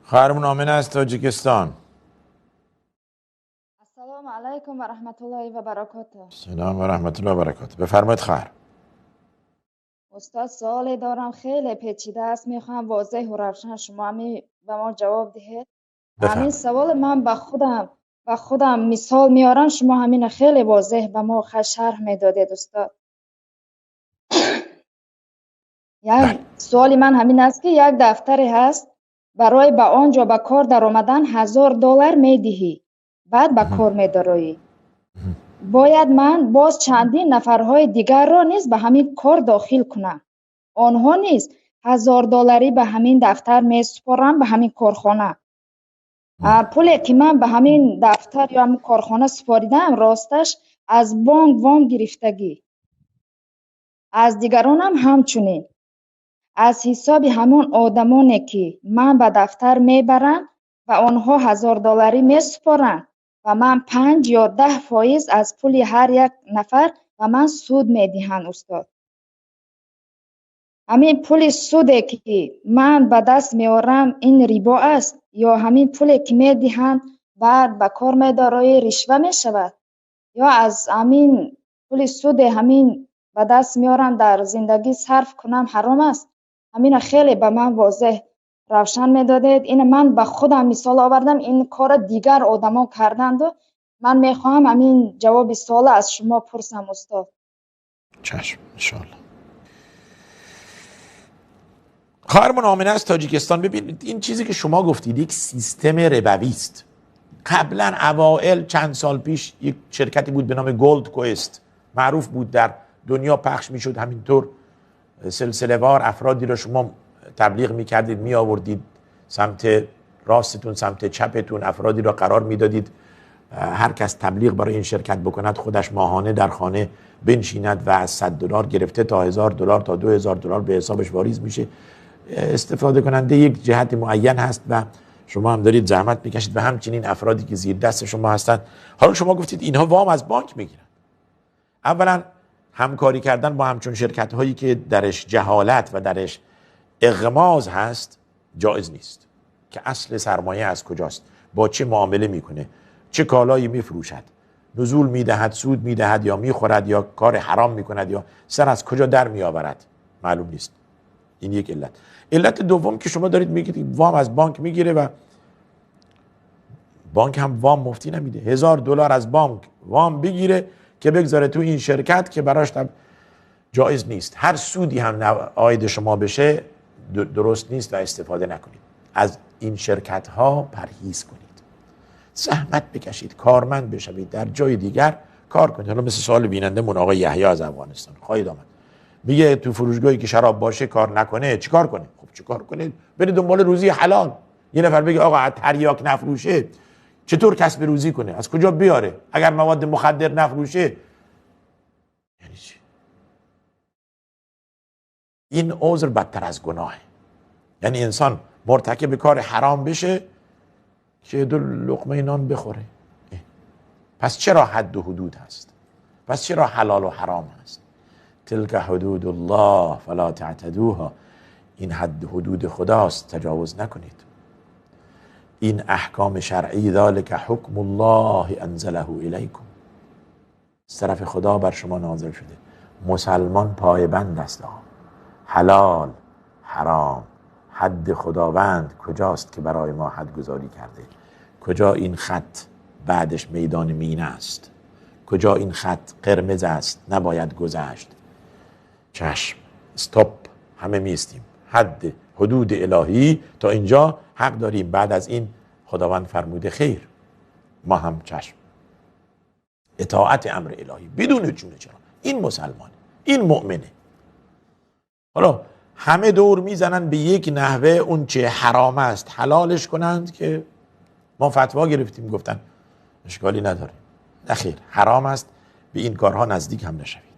خواهرمون آمنه از تاجیکستان. السلام علیکم و رحمت الله و برکاته. سلام و رحمت الله و برکاته. بفرمایید خواهر. استاد سوالی دارم خیلی پیچیده است، میخوام واضح و روشن شما به ما جواب دهید. همین سوال من به خودم مثال میارم، شما همین خیلی واضح به ما شرح میدادید استاد. یک سوال من همین است که یک دفتری هست، برای به آنجا به کار در آمدن $1000 میدهی، بعد به کار میدارایی. باید من باز چندین نفرهای دیگر را نیز به همین کار داخل کنم. آنها نیز $1000 به همین دفتر میسپارم، به همین کارخانه. پولی که من به همین دفتر یا همین کارخانه سپاریدم راستش از بانک وام گرفتگی، از دیگرانم همچنین. از حساب همون آدمانی که من به دفتر میبرم و آنها $1000 میسپارند و من 5 یا 10 فایز از پول هر یک نفر و من سود میدهند استاد. همین پول سوده که من به دست میارم این ریبا است یا همین پولی که میدهند بعد به کار میدارای رشوه میشود، یا از همین پول سود همین به دست میارم در زندگی صرف کنم حرام است؟ همین خیلی به من واضح روشن میدادید. این من به خودم مثال آوردم، این کار دیگر آدما کردند و من میخواهم همین جواب سوال از شما پرسم استاد. چشم انشالله. خواهرمون آمنه از تاجیکستان، ببینید این چیزی که شما گفتید یک سیستم ربوی است. قبلا اوائل چند سال پیش یک شرکتی بود به نام گولد کوست، معروف بود، در دنیا پخش میشد، همینطور سلسله وار افرادی را شما تبلیغ میکردید، میآوردید سمت راستتون سمت چپتون، افرادی را قرار میدادید هر کس تبلیغ برای این شرکت بکند خودش ماهانه در خانه بنشیند و از $100 گرفته تا $1000 تا $2000 به حسابش واریز میشه. استفاده کننده یک جهت معین هست و شما هم دارید زحمت میکشید و همچنین افرادی که زیر دست شما هستند. حالا شما گفتید اینها وام از بانک میگیرن. اولا همکاری کردن با همچون شرکت هایی که درش جهالت و درش اغماض هست جایز نیست، که اصل سرمایه از کجاست، با چه معامله میکنه، چه کالایی میفروشد، نزول میدهد، سود میدهد یا میخورد یا کار حرام میکند یا سر از کجا در میآورد معلوم نیست. این یک علت. علت دوم که شما دارید میگید وام از بانک میگیره و بانک هم وام مفتی نمیده. $1000 از بانک وام بگیره که بگذاره تو این شرکت که براش جایز نیست. هر سودی هم عاید شما بشه درست نیست و استفاده نکنید. از این شرکت ها پرهیز کنید، زحمت بکشید، کارمند بشوید، در جای دیگر کار کنید. حالا مثل سوال بیننده من آقای یحیی از افغانستان خواهید آمد، میگه تو فروشگاهی که شراب باشه کار نکنه چیکار کنه؟ خب چیکار کنه؟ بره دنبال روزی حلال. یه نفر بگه آقا تریاک نفروشه چطور کسب روزی کنه؟ از کجا بیاره؟ اگر مواد مخدر نفروشه یعنی چی؟ این عذر بدتر از گناهه. یعنی انسان مرتکب کار حرام بشه که دو لقمه نان بخوره. پس چرا حد و حدود هست؟ پس چرا حلال و حرام هست؟ تلک حدود الله فلا تعتدوها. این حد حدود خداست، تجاوز نکنید. این احکام شرعی، ذالک حکم الله انزله الیکم، از طرف خدا بر شما نازل شده. مسلمان پایبند است. حلال حرام، حد خداوند کجاست که برای ما حد گذاری کرده؟ کجا این خط بعدش میدان مینه است؟ کجا این خط قرمز است نباید گذشت؟ چشم، استاپ، همه میستیم. حد حدود الهی تا اینجا حق داریم، بعد از این خداوند فرموده خیر، ما هم چشم. اطاعت امر الهی بدون چونه چرا. این مسلمانه، این مؤمنه. حالا همه دور میزنن به یک نحوه اون چه حرام است حلالش کنند که ما فتوا گرفتیم گفتن اشکالی نداره. نه خیر، حرام است، به این کارها نزدیک هم نشوید.